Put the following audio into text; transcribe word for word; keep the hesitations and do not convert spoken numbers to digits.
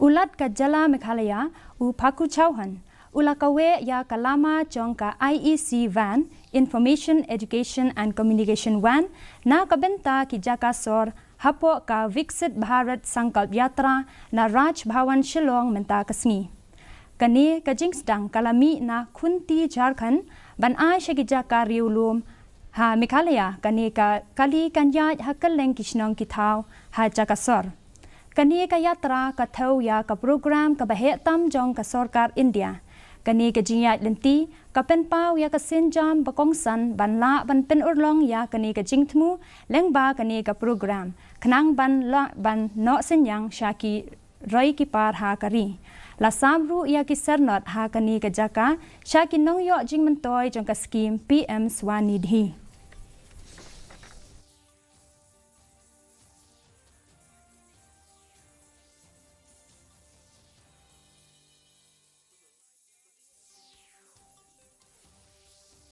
U Lat ka jylla Meghalaya, u Phaku Chauhan, u la kaweh ïa ka lama jong ka I E C van, Information, Education and Communication van, na ka bynta ki jaka sor hapoh ka Viksit Bharat Sankalp Yatra na Raj Bhavan Shillong mynta ka sngi. Kane ka jingsdang ka la mih na Khunti, Jharkhand, ban ai sha ki jaka riewlum ha Meghalaya. Kane ka kali kan ïaid ha kylleng ki shnong ki thaw ha jaka sor. Kane ka yatra ka thew ïa ka program kaba heh tam jong ka sorkar India. Kane ka jingïaid lynti ka pynpaw ïa ka sienjam ba kongsan ban lah ban pynurlong ïa kane ka jingthmu lyngba kane ka program, khnang ban lah ban noh synñiang sha ki roi ki par ha ka ri. La sam ruh ïa ki sernot ha kane ka jaka sha ki nongïoh jingmyntoi jong ka skhim P M Swanidhi.